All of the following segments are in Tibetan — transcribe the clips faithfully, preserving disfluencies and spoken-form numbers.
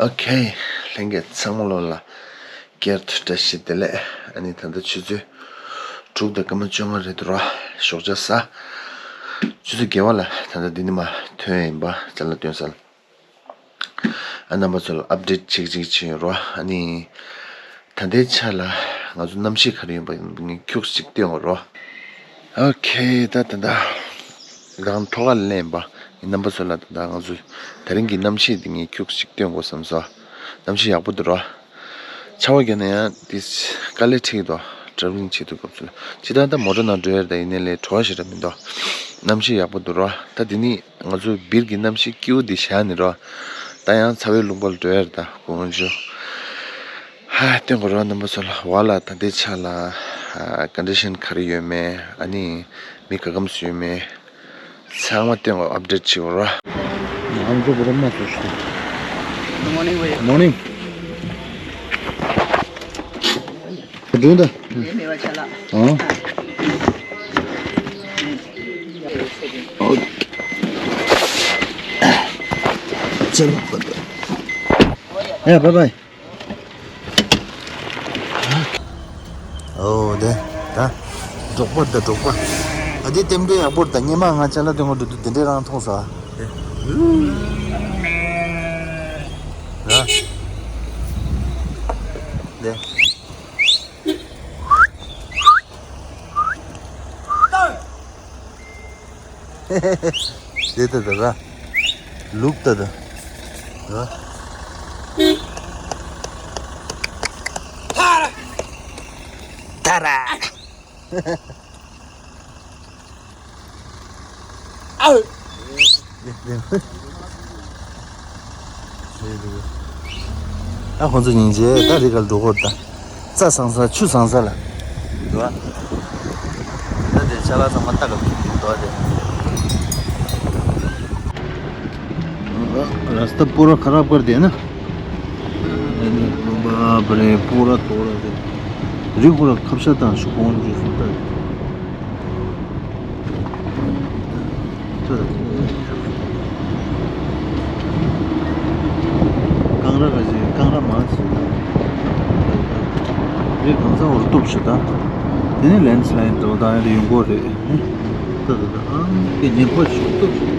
ཨོ་ཁེ། ལྷན་རྒྱས་ཚང་མ་ལོ་ལ་སྐྱར་དུ་བཀྲ་ཤིས་བདེ་ལེགས། ཨ་ནི་ད་ལྟ་ཆུ་ཚོད་དྲུག་དང་སྐར་མ་བཅོ་ལྔ་རེད་འདུག་ར། ཞོགས་ཇ་ཟ། ཆུ་ཚོད་བརྒྱད་པ་ལ་ད་ལྟ་འདི་ནས་མར་ཐོན་ཡིན་པ། ཅ་ལག་སྟོན་ས་ལ། ཨ་རྣམ་པ་ཚོ་ལ་ཨབ་ཌེཊ་ཅིག་ཅིག་བྱས་ཡོད་ར། ཨ་ནི་ད་ལྟའི་ཆ་ལ་ང་ཚོ་གནམ་གཤིས་ག་རེ་ཡིན་པ་ངས་ཁྱུག་ཅིག་སྟོན་དགོས་ར། ཨོ་ཁེ། ད་ད་ད་རང་ཐོག་ཁ་ལེན་པ་རྣམ་པ་ཚོ་ལ་ད་ད་ང་ཚོ་དེ་རིང་གི་གནམ་གཤིས་འདི་ངས་ཁྱུག་ཅིག་སྟོན་དགོས་བསམ་སོང་། གནམ་གཤིས་ཡག་པོ་འདུག་ར། ཆར་པ་བརྒྱབ་ན་ཡང་དེ་དཀའ་ལས་འཕྲད་ཀྱི་འདུག་ཊ་རེ་ཝེ་ལིང་བྱེད་དུས་སྐབས་སུ་ལ། ཇི་ལྟར་ད་མོ་ཊ་ནང་འགྲོ་ཡ་རེད། ད་ཡིན་ནའི་ལས་བྲོ་བ་ཞེ་དྲག་མི་འདུག་གནམ་གཤིས་ཡག་པོ་འདུག་ར། ད་འདི་ནི་ང་ཚོ་སྦིར་གྱི་གནམ་གཤིས་སྐྱིད་པོ་འདི་བཞག་ནས་ར། ད་ཡང་ཚ་བའི་ལུང་པ་ལ་འགྲོ་ཡ་རེད། ད་དགོང་མོ་ཇོ། ཧ། སྟོན་དགོས་ར་རྣམ་པ་ཚོ་ལ། བ་ལ་ད་ལྟའི་ཆ་ལ་ཀོན་ཌི་ཤན་ག་རེ་ཡོད་མེད། ཨ་ནི་མི་ག་གམ་སུ་ཡོད་མེད། ཚང་མ་སྟོན་དགོས། ཨབ་ཌེཊ་བྱེད་དགོས་ར། ང་ཚོ་བོད་མ་སུ་ཤི། Good morning. Good morning. འགྲོ་ད། ཨང་། ཨོ། ཅེ་ལོ། ཡ། བའི་བའི། ཨོ་དེ། ད་འབྲོག་པ་ད་འབྲོག་པ། ཨ་དེ་རྟེན་འབྲེལ་ཡག་པོ་རེད། ད་སྔོན་མ་ང་ཅ་ལག་སྟོན་ག་འགྲོ་དུས་དེ་འདྲས་རང་མཐོང་ས། ཨ་དེ། དེ་ད་ད་ད། ལུག་ད་ད། ད། ད་ར། ཨའུ། ད་ཁོང་ཚོ་སྙིང་རྗེ། ད་རི་ཁར་འགྲོ་གོ་ད། རྩྭ་བཟང་ས་ཆུ་བཟང་ས་ལ། འགྲོ་ཨ། ད་དེ་ཅ་ལག་ཚང་མ་ལྟ་ག་འགྲོ་ཨ་དེ། रास्ता पूरा खराब कर दिया ना। बाप रे, पूरा तोड़ा दे। རི་ཁོ་ར་ཁ་བཤད་དང་ཤུགས་གོང་འཇུག་སུ་ལྟ། ཀང་ར་ག་ཅིག་ཀང་ར་མ་ཅིག་རི་གང་ས་འོར་གཏུབ་ཤི་ད། དེ་ནི་ལེན་སི་ལའིཌ་འགྲོ་དང་ཡང་ཡོང་གོ་རེད། ད་ད་ད་ཨང་གི་ཉེན་ཁ་ཞིག་གཏུབ་ཤི།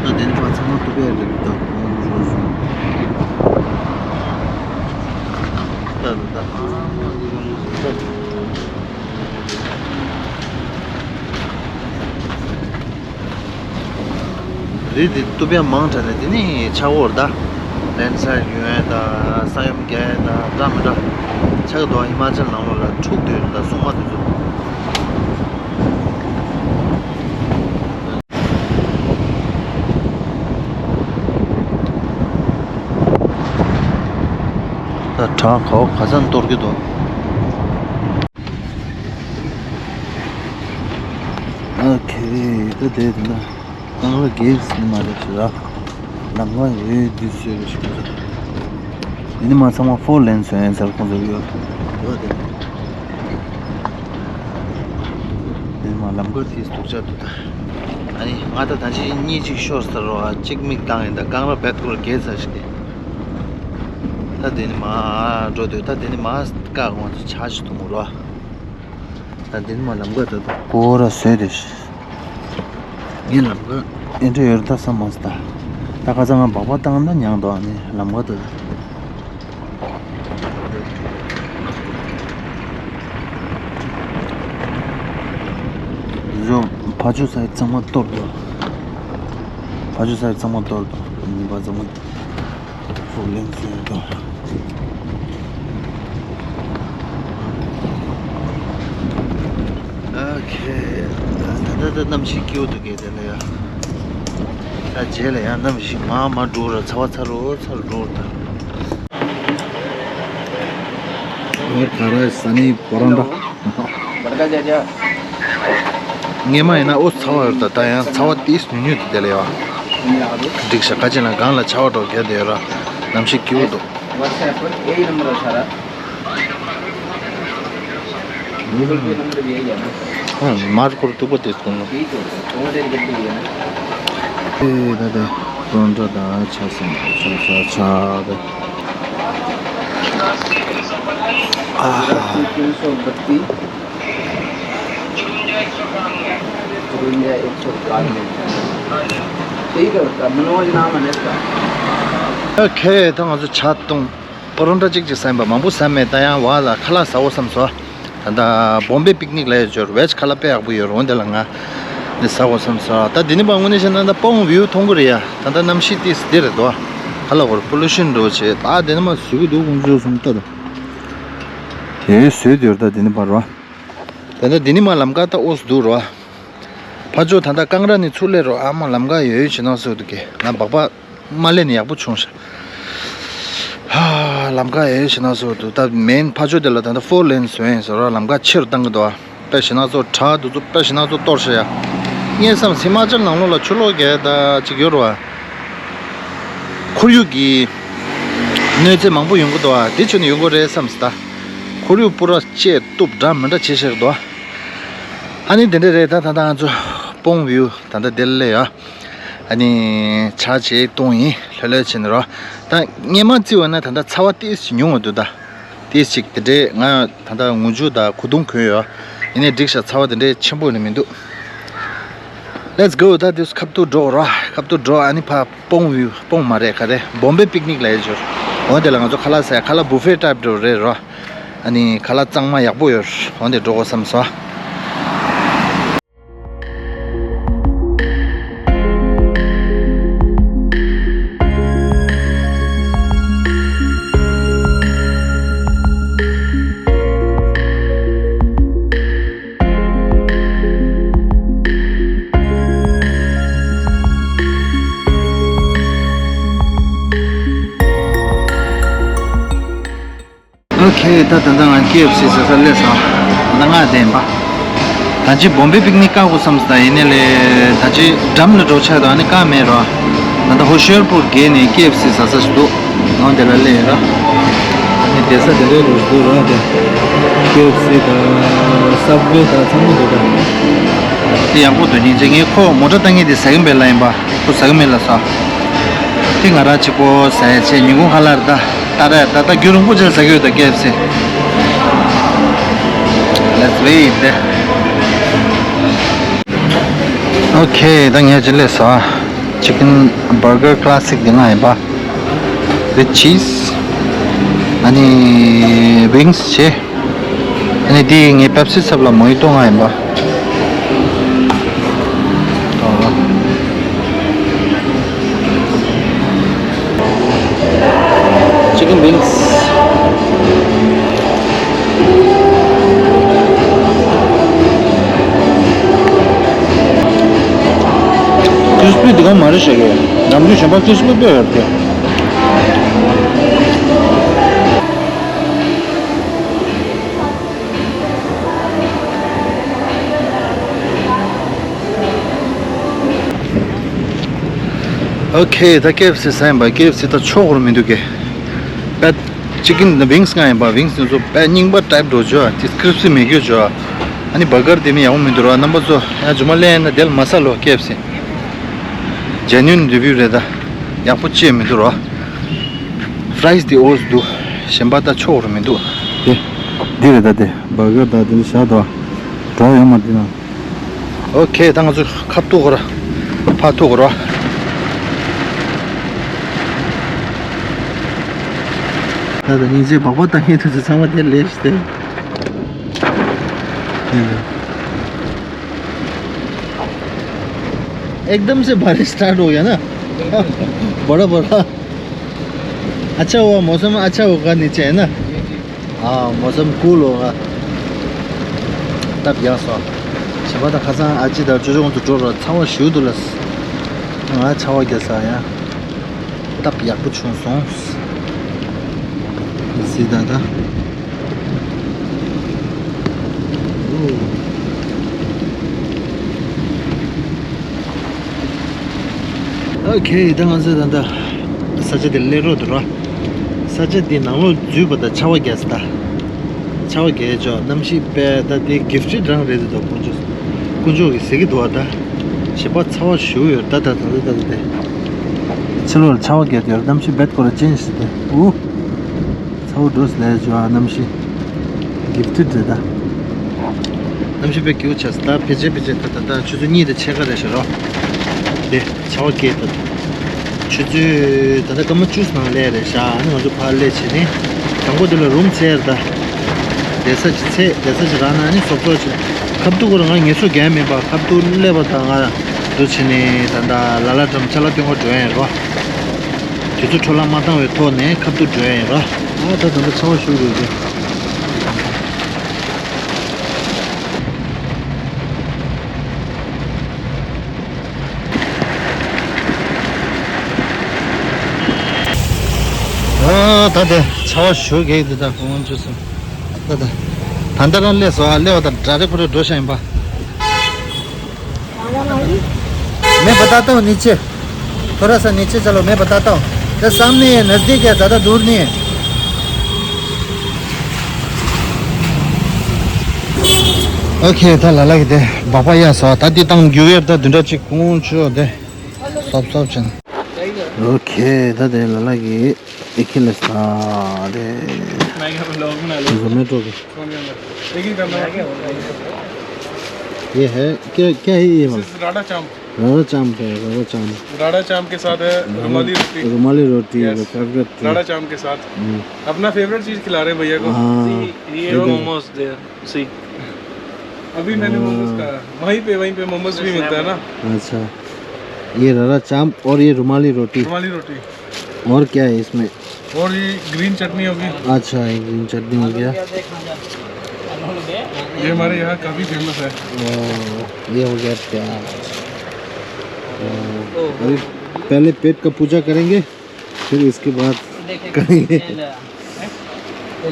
ད་དེ་ནི་ཕར་ཚང་མ་གཏུབ་ཡ་རེད་ད། ད་ད་ད། རི་འདི་གཏུབ་ཡ་མང་དྲགས་ནས་དེ་ནི་ཆག་འོར་ད། ལེན་སི་ལའིཌ་ཡོང་ཡ་ད། ས་ཡོམ་རྒྱག་ཡ་ད། འདྲ་མི་འདྲ་ཆག་འདུག་ཧི་མ་ཅལ་ནང་ལོགས་ལ་འཁྲུག་སྡོད་ད་སྲུང་མ་དེ་ཚོ། ད་བྲག་ག་བ་ག་ས་ནས་གཏོར་གྱི་འདུག་ཨོ་ཁེ། ད་དེ་དེ་ན་གངས་ར་གེ་ཟེར་ནི་མ་རེད་ཟེར་ར། ལམ་ཁ་ཡོད་དུས་ཚོད་རེད་ཞིག་འདུག་དེ་ནི་མ་ཚང་མ་ཕོར་ལེན་སི་ཡོད་ཟེར་ཁོང་ཚོ་ཡོད། ཡོད་དེ། དེ་ནི་མ་ལམ་ཁ་དེ་སྡུག་ཅག་འདུག་ད། ཨ་ནི་ང་ད་ད་ཅི་གཉིས་གཅིག་ཤོར་ཟེར་རོ། ཨ་གཅིག་མིག་བཏང་ཡིན་ད། གངས་ར་བེད་ཁོར་གེ་ཟེར་ཞིག་དེ། ད་དེ་ནི་མ་འགྲོ་དུས་ད་དེ་ནི་མ་བཀག་ཁོང་ཚོ་ཆ་ཞིག་འདུག་མོ་རོ། ད་འདིར་མ་ལམ་ཁ་ད་ད་སྐོར་ར་བཟོས་ཏེ། ངས་ལམ་ཁ་ཨེ་འདྲ་ཡོད་ད་བསམ་མ་སོང་ད། ད་ཁ་སང་ང་སྦག་སྦག་བཏང་ན་མྱངས་འདུག་ཨ་ནི་ལམ་ཁ་ད་ད། བཟོ་ཕ་ཆུ་ས་ཡི་གཙང་མ་གཏོར་འདུག་ཕ་ཆུ་ས་ཡི་གཙང་མ་གཏོར་འདུག་ཉིན་པ་གཙང་མ། ཕོར་ལེན་སི་ཡོད་དོ། ཨོ་ཁེ། ད་ད་ད་གནམ་གཤིས་སྐྱིད་པོ་འདུག་གས་དེ་ལ་ཡ། ད་རྗེས་ལ་ཡང་གནམ་གཤིས་མ་མ་འགྲོ་ར་ཚ་བ་ཚ་རུ་ཚ་རུ་འགྲོ་ར་ད། ཨོ་ཁ་ར་ས་ནི་པོ་རང་ད། སྔོན་མ་ཡིན་ན་ཨོ་ཚ་བ་ཡོད་ད། ད་ཡང་ཚ་བ་ཏིས་ཉུང་ཉུང་དེ་དེ་ལ་ཡོད། འགྲིག་ཤག་ཁ་ཅིག་ལ་གང་ལ་ཆར་པ་འགྲོ་གལ་དེ་ཡོད་ར། གནམ་གཤིས་སྐྱིད་པོ་འདུག WhatsApp पर यही नंबर है सारा। टेबल पे नंबर भी यही है ना। हाँ, मार कर तो बते तुम। यही तो है, वो टेबल पे ही है ना। ए दादा, परोंठा दा, अच्छा से, अच्छा, अच्छा, अच्छा। आहा। तीन सौ बत्तीस। चुरुंजा एक सौ इक्यानवे। ठीक है, उसका मनोज नाम है इसका। OK, ད་ང་ཚོ་ཇ་བཏུང་། པ་རོན་ཊ་གཅིག་གཅིག་ཟ་ཡིན་པ། མང་པོ་ཟ་མེད། ད་ཡང་བ་ལ་ཁ་ལག་ཟ་འོ་བསམ་སོང་། ད་ལྟ་བོམ་བེ་པིག་ནིག་ལ་ཡོད་ཅོར་ཝེཇ་ཁ་ལག་དཔེ་ཡག་པོ་ཡོད་རོང་དེ་ལ་ང་ནི་ཟ་འོ་བསམ་སོང་། ད་འདི་ནི་པ་དངོས་གནས་བཤད་ན་ད་པོང་བིའུ་མཐོང་གི་རེད་ཡ། ད་ལྟ་གནམ་གཤིས་ཏིས་འདི་རེད་དོ། ཁ་ལག་བོར་པོ་ལུ་ཤིན་འགྲོ་བྱེད། ད་འདི་ནི་མ་བཟོས་གི་འདུག་ཁོང་ཚོས་སོང་ལྟ་ད། དེ་བཟོས་དེ་ཡོད་ད་འདི་ནི་པ་རོ། ད་ལྟ་འདི་ནི་མ་ལམ་ཀ་ད་འོ་སུ་འདུག་རོ། ཕ་ཇོ་ད་ལྟ་ཀང་ར་ནི་ཚུར་སླེབས་རོགས། ཨ་མ་ལམ་ཀ་ཡོད་ཡོད་བྱེད་ན་སོགས་འདུག་གི། ང་སྦག་སྦག་མ་སླེབས་ནི་ཡག་པོ་བྱུང་ཤག་ཧ། ལམ་ཀ་ཡོད་ཡོད་བྱེད་ན་སོགས་འདུག་ད་མེན་ཕ་ཇོ་དེ་ལ་ད་ལྟ་ཕོར་ལེན་བཟོས་ཡིན་ཟེར་རོགས། ལམ་ཀ་ཆེ་རུ་བཏང་གི་འདུག་དཔེ་བྱེད་ན་ཚོ་དྲག་འདུག་ཚོ་དཔེ་བྱེད་ན་ཚོ་གཏོར་ཤག་ཡ། ངས་བསམ་ཧི་མ་ཅལ་ནང་ལོགས་ལ་ཆུ་ལོག་གས་ད་ཅིག་ཡོད་རོགས། ཁོར་ཡུག་གི་གནོད་འཚེ་མང་པོ་ཡོང་གི་འདུག་ཨ། དེ་ཆོས་ནི་ཡོང་གི་རེད་བསམ་སི་ད། ཁོར་ཡུག་པུ་ར་བཅད་གཏུབ་འདྲ་མི་འདྲ་བྱེད་ཤག་འདུག་ཨ། ཨ་ནི་དེ་འདྲ་རེད། ད་ད་ད་ང་ཚོ་པོང་བིའུ་ད་ལྟ་དེ་ལས་ཡ། ཨ་ནི་ཇ་ཅིག་བཏུང་ཡིན་ལྷོད་ལྷོད་བྱས་ནས་རོ། ད་སྔས་མ་བརྩི་བ་ན་ད་ལྟ་ཚ་བ་ཏིས་ཅིག་ཉུང་བ་འདུག་ད་ཏིས་ཅིག་དེ་འདྲས་ང་ད་ལྟ་ངུ་ཆུ་ད་ཁུ་རྡུང་གོན་ཡོད། ཡིན་ནའི་འགྲིག་ཤག་ཚ་བ་དེ་འདྲས་ཆེན་པོ་ནི་མི་འདུག Let's go. ད་དུས་ཁབ་ཏུ་འགྲོ་ར། ཁབ་ཏུ་འགྲོ། ཨ་ནི་ཕ་པོང་བིའུ། པོང་མ་རེད་ག་རེ། བོམ་བེ་པིག་ནིག་ལ་ཡོད་ཅོར། འོན་དེ་ལ་ང་ཚོ་ཁ་ལག་ཟ་ཡ། ཁ་ལག་བུ་ཕེ་ཊའིབ་འགྲོ་རེད་ར། ཨ་ནི་ཁ་ལག་གཙང་མ་ཡག་པོ་ཡོད། འོན་དེ་འགྲོ་དགོས་བསམ་སོང་། ཨོ་ཁེ། ད་ད་ལྟ་ང་ཀེ་ཨེཕ་སི་ཟ་ས་སླེབས་སོང་། ད་ལྟ་ང་བསྡད་པ། ད་ཅི་བོམ་བེ་པིག་ནིག་བཀག་དགོས་བསམ་སོང་། ད་ཡིན་ནའི་ལས་ད་ཅི་འགྲམ་ལ་འགྲོ་ཆགས་འདུག་ཨ་ནི་བཀག་མེད་རོ། ད་ལྟ་ཧོ་ཤི་ཡར་པུར་བརྒལ་ནས་ཀེ་ཨེཕ་སི་ཟ་ས་ཞིག་འདུག་ནང་དེ་ལ་སླེབས་ཡོད་ར། ཨ་ནི་བསྡད་ས་དེ་འདྲའི་རུ་འདུག་ར། དེ་ཀེ་ཨེཕ་སི་དང་སབ་ཝེ་དང་ཚང་མ་འདུག་ད། དེ་ཡག་པོ་འདུག་སྙིང་རྗེ། ངས་ཁོ་མོ་ཊ་བཏང་མཁན་དེ་ཟ་གི་མེད་ལབ་ཡིན་པ། ཁོ་ཟ་གི་མེད་ལབ་སོང་། དེ་ང་རང་གཅིག་པོ་ཟ་ཡ་བྱས། ཉིན་གུང་ཁ་ལག་ད་ད་རེད། ད་ལྟ་རྒྱུན་རིང་པོ་ཅིག་ཟ་གི་ཡོད་ད་ཀེ་ཨེཕ་སི། Let's wait there. ཨོ་ཁེ། ད་ངས་ཅི་སླེབས་སོང་། ཅི་ཀན་བར་གར་ཁ་ལ་སིག་དེ་ང་ཡིན་པ། With cheese. ཨ་ནི་ཝིང་སི་བྱས། ཨ་ནི་དེ་ངའི་པེབ་སི་ཚབ་ལ་མོ་ཧི་ཏོ་ང་ཡིན་པ། ཅི་ཀན་ཝིང་སི། ཁྲིས་པི་འདི་ག་མ་རེད་ཤག་གི། ནམ་རྒྱུན་གཞན་པ་ཁྲིས་པི་དཔེ་ཡོད་གི། ཨོ་ཁེ། ད་ཀེ་ཨེཕ་སི་ཟ་ཡིན་པ། ཀེ་ཨེཕ་སི་ད་ཆོག་གོ་མི་འདུག་གི། པད་ཅི་ཀིན་ཝིང་སི་ང་ཡིན་པ། ཝིང་སི་ཚོ་པད་རྙིང་པ་ཊའིབ་འགྲོ་ཆོག་དེ་ཀྲིས་པི་མེད་རྒྱུ་ཆོག་ཨ་ནི་བར་གར་དེ་མི་ཡག་པོ་མི་འདུག་ར། རྣམ་པ་ཚོ་ཡང་རྗེས་མ་ལེན་ན་དེ་ལ་མ་ཟ་ལོ། ཀེ་ཨེཕ་སི་ཇེ་ནུ་ཨིན་རི་བིའུ་རེད་ད། ཡག་པོ་ཅི་ཡང་མི་འདུག་ར། ཕ་རའི་སི་དེ་འོ་སི་འདུག་གཞན་པ་ད་ཆོག་རུ་མི་འདུག་དེ་འདི་རེད་ད། དེ་བར་གར་ད་དེ་འདྲ་བཞག་འདུག་གྲོགས་ཡོད་མ་འདི་ན། ཨོ་ཁེ། ད་ང་ཚོ་ཁ་ཐུག་གོ་ར། ཕ་ཐུག་གོ་ར། ད་ད་སྙིང་རྗེ། སྦག་སྦག་བཏང་མཁན་དེ་ཚོ་ཚང་མ་དེ་ལས་ཤི་སྟེ། एकदम से बारिश स्टार्ट हो गया ना। बड़ा बड़ा। अच्छा हुआ मौसम अच्छा होगा नीचे, है ना? हाँ, मौसम कूल होगा। སྟབས་ཡག་སོང་། བྱས་པ་ད་ཁ་སང་ཨ་ཅེ་དང་ཅོ་ཅོ་ཁོང་ཚོ་འགྲོ་རོགས། ཚ་བ་ཞེ་པོ་འདུག་ལ། ང་ཚ་བ་རྒྱག་ས་ཡང་། སྟབས་ཡག་པོ་བྱུང་སོང་། གཟིགས་དང་ད། ཨོ་ཁེ། ད་ང་ཚོས་ད་ལྟ་ས་ཆ་དེ་སླེབས་རོགས་འདུག་ར། ས་ཆ་དེ་ནང་ལོགས་འཛུལ་བ་དང་ཆར་པ་རྒྱག་ས་ད། ཆར་པ་རྒྱག་ཆོག་གནམ་གཤིས་དཔེ་ད་དེ་གིཕ་ཊི་རང་རེད་འདུག་དཀོན་མཆོག་དཀོན་མཆོག་གིས་ཟེར་གྱི་འདུག་བ། ད་བྱེད་པ་ཚ་བ་ཞེ་པོ་ཡོད། ད་ད་ད་ད་ད་ད་ཕྱི་ལོགས་ལ་ཆར་པ་རྒྱག་དུས་གནམ་གཤིས་རྦད་ཀོ་ར་ཅེན་ཇི་ཟེར་ཏེ། ཨུ། ཚ་བོ་འགྲོ་སི་ལས་བྱུང་ཨ། གནམ་གཤིས་གིཕ་ཊི་རེད་ད། གནམ་གཤིས་དཔེ་སྐྱིད་པོ་ཆགས་སོང་། ད་ཕལ་ཆེར་ཕལ་ཆེར་ད་ད་ད་ཆུ་ཚོད་གཉིས་དང་ཕྱེད་ཀ་རེད་ཤག་རོ། དེ་ཆར་པ་རྒྱག་ད། ཆུ་ཚོད་ད་ལྟ་སྐར་མ་བཅུ་ཙམ་ནང་སླེབས་རེད་ཤག་ཨ་ནི་ང་ཚོ་ཕར་སླེབས་བྱས་ནས་དང་པོ་དེ་ལ་རུམ་འཚོལ་ཡ་རེད་ད། བསྡད་ས་ཅིག་འཚོལ། བསྡད་ས་ཅིག་རག་ན་ཨ་ནི་སོབ་སོབ་བྱས། ཁ་ཐུག་ཁོ་རང་ང་ངལ་གསོ་རྒྱག་མིན་པ། ཁ་ཐུག་སླེབས་པ་དང་ང་འདུག་བྱས་ནས་ད་ལྟ་ལ་ལ་འགྲམ་ཅ་ལག་སྟོན་ག་འགྲོ་ཡ་ཡིན་རོ། དུས་ཚོད་འཕྲོ་བརླག་མ་བཏང་བའི་ཐོག་ནས་ཁ་ཐུག་འགྲོ་ཡ་ཡིན་རོ། ཨ་ད་ད་ལྟ་ཆར་པ་ཞེ་པོ་རེད་དེ། ཨ་ད་དེ་ཆར་པ་ཞེ་པོ་རྒྱག་གི་འདུག་ད་ཁོང་ཚོ་སོང་། ད་ད་ད་ལྟ་རང་སླེབས་སོང་ཨ། སླེབས་པ་དང་ཌའི་རེག་ཊི་ཁོ་རང་འགྲོ་ཤག་ཡིན་པ། मैं बताता हूँ नीचे, थोड़ा सा नीचे चलो, मैं बताता हूँ। तो सामने है, नज़दीक है, ज़्यादा दूर नहीं है। ཨོ་ཁེ། ད་ལ་ལ་གི་དེ་སྦག་སྦག་གཡར་སོང་། ད་འདི་བཏང་རྒྱུ་ཡོད་ད། བདུན་ཕྲག་གཅིག་གོང་ཆོད་དེ་སོབ་སོབ་ཅན། ཨོ་ཁེ། ད་དེ་ལ་ལ་གི་ཨེ་ཁེ་ལེ་ས་དེ་ཛོ་མེ་ཊོ་གི། ये है क्या, क्या है ये वाला? राड़ा चांप। राड़ा चांप है, राड़ा चांप। राड़ा चांप के साथ है रुमाली रोटी। रुमाली रोटी, yes। फेवरेट है। राड़ा चांप के साथ। हम्म। अपना फेवरेट चीज खिला रहे हैं भैया को। हाँ। ये मोमोज दे। सी। अभी मैंने मोमोज खाया, वहीं पे, वहीं पे मोमोज भी मिलता है ना। अच्छा, ये राड़ा चांप और ये रुमाली रोटी। रुमाली रोटी। और क्या है इसमें? और ये ग्रीन चटनी होगी। अच्छा, ये ग्रीन चटनी हो गया। ये हमारे यहाँ काफ़ी फेमस है। ओ, ये हो गया प्याज। ओ, अभी पहले पेट का पूजा करेंगे। फिर इसके बाद करेंगे। ད་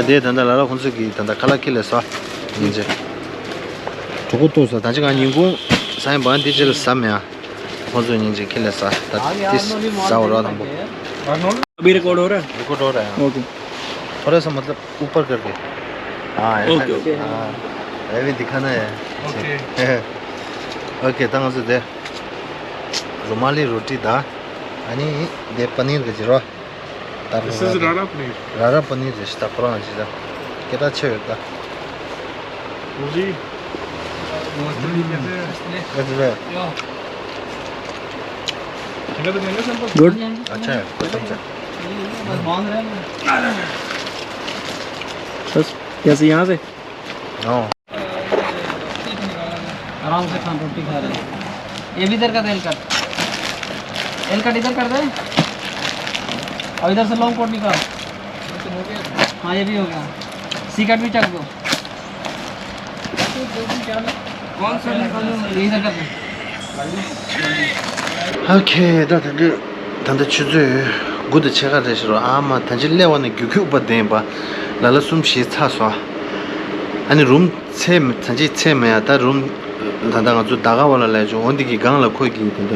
དེ་ད་ལྟ་ལ་ལ་ཁོང་ཚོ་གིས་ད་ལྟ་ཁ་ལག་ཁྱེར་སླེབས་སོང་། ཉིན་བྱེད། གྲོད་ཁོག་ལྟོགས་སོང་། ད་ཅི་གང་ཉིན་གུང་ས་ཡིན་པ་འདི་ཅི་ལ་ཟ་མེད་ཨ། ཁོང་ཚོ་ཉིན་བྱེད་ཁྱེར་སླེབས་སོང་། ད་དེ་ཟ་འོ་ར་དང་པོ། अभी रिकॉर्ड हो रहा है? रिकॉर्ड हो रहा है। ओके। थोड़ा सा मतलब ऊपर करके। हाँ, ऐसा ओके, ओके। हाँ, ये भी दिखाना है। ओके। ओके, ད་ང་ཚོ་དེ་रुमाली रोटी ད། ཨ་ནི་དེ་पनीर གི་ཅི་རོ། ད་This is राड़ा पनीर। राड़ा पनीर རེད་ཤག་ད་ཁོ་རང་ཅི་ད། སྐད་གྲགས་ཆེ་ཡོད་ད། जी। गुड। अच्छा है, कसम से। बस, कैसे यहाँ से? हाँ। आराम से खान, रोटी खा रहे हैं। ये भी इधर कर दे, एल कट। एल कट इधर कर दे। और इधर से लॉन्ग कोट निकाल। हाँ, ये भी हो गया। सी कट भी चक दो। कौन सा निकालूं? ये इधर कर दे। ཨོ་ཁེ། ད་ད་འདི་ད་ལྟ་ཆུ་ཚོད་དགུ་དང་ཕྱེད་ཀ་རེད་ཤག་རོ། ཨ་མ་ད་ཅི་སླེབས་པ་ནས་རྒྱུག་རྒྱུག་པ་བསྡད་པ། ལ་ལ་གསུམ་བཞི་ཚར་སོང་། ཨ་ནི་རུམ་འཚོལ་མི་ད་ཅི་འཚོལ་མེད་ཡ། ད་རུམ་ད་ལྟ་ང་ཚོ་ཟླ་དཀར་པ་ལ་སླེབས་བྱུང་། འོ་འདི་གི་སྒང་ལ་ཁོ་གི་ད་ལྟ་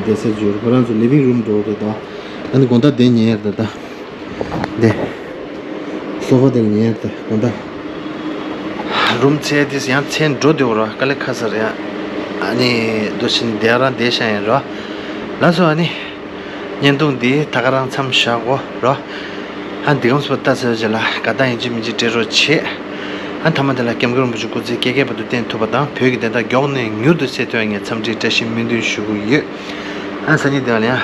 བསྡད་ས་ཅིག་ཡོད་རེད། ཁོ་རང་ཚོ་ལི་ཝིང་རུམ་འགྲོ་རེད་ད། ཨ་ནི་དགོང་དག་དེ་ཉལ་ཡ་རེད་ད། དེ་སོ་ཕ་དེ་ལ་ཉལ་ཡ་རེད་ད་དགོང་དག། རུམ་འཚོལ་དེ་ཡང་འཚོལ་འགྲོ་བསྡད་ཡོད་རེད། དཀའ་ལས་ཁག་ས་རེད་ཡ། ཨ་ནི་འདུག་བྱས་ནས་བསྡད་རང་བསྡད་ཤག་ཡིན་རོ། ལགས་སོ། ཨ་ནི་བརྙན་ཐུང་འདི་ད་ག་རང་མཚམས་བཞག་གོ་རོ། ཨ་འདི་གམ་སུ་ལྟ་ཟེར་བ་ཅིག་ལ་དགའ་རྟགས་ཡིན་གཅིག་མིན་གཅིག་སྤྲད་རོགས་བྱེད། ཨ་མཐའ་མ་དེ་ལ་སྐྱབས་མགོན་རིན་པོ་ཆེ་སྐུ་ཚེ་བསྐལ་བརྒྱའི་བར་དུ་བརྟན་ཐུབ་པ་དང་བོད་ཀྱི་བདེན་མཐའ་མགྱོགས་ནས་མྱུར་དུ་གསལ་ཐུབ་ཡ་ངས་འཚམས་འདྲིའི་བཀྲ་ཤིས་སྨོན་འདུན་ཞུ་གི་ཡོད། ཨ་སང་ཉིན་དེ་ལ་ཡང་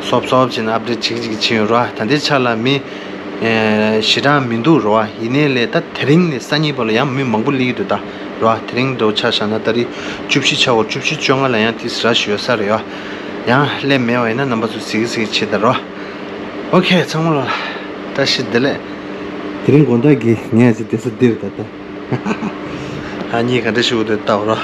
སོབ་སོབ་བྱས་ནས་ཨབ་ཌེཊ་བྱེད་ཀྱི་བྱེད་ཀྱི་ཡོད་རོ། ད་ལྟའི་ཆ་ལ་མི་ཞེ་དྲག་མི་འདུག་རོ། ཡིན་ནའི་ལས་ད་དེ་རིང་ནས་སང་ཉིན་བར་ལ་ཡང་མི་མང་པོ་སླེབས་ཀྱི་འདུག་ད་རོ། དེ་རིང་འདྲ་བོ་ཆ་བཞག་ན་ད་རེས་བཅུ་བཞི་ཆགས་པ། བཅུ་བཞི་བཅོ་ལྔ་ལ་ཡང་དེ་ར་ཞུ་ཡ་ས་རེད་ཡོ། ཡང་སླེབས་མེད་པ་ཡིན་ན་རྣམ་པ་ཚོ་གཟིགས་གཟིགས་བྱེད་ད་རོ། ཨོ་ཁེ། ཚང་མ་ལ་བཀྲ་ཤིས་བདེ་ལེགས། དེ་རིང་དགོང་དག་གི་ངས་ཅིག་བསྡད་ས་འདིར་ད་ལྟ། ཨ་ནི་ག་འདྲ་ཞིག་འདུག་ལྟ་བ་རོ།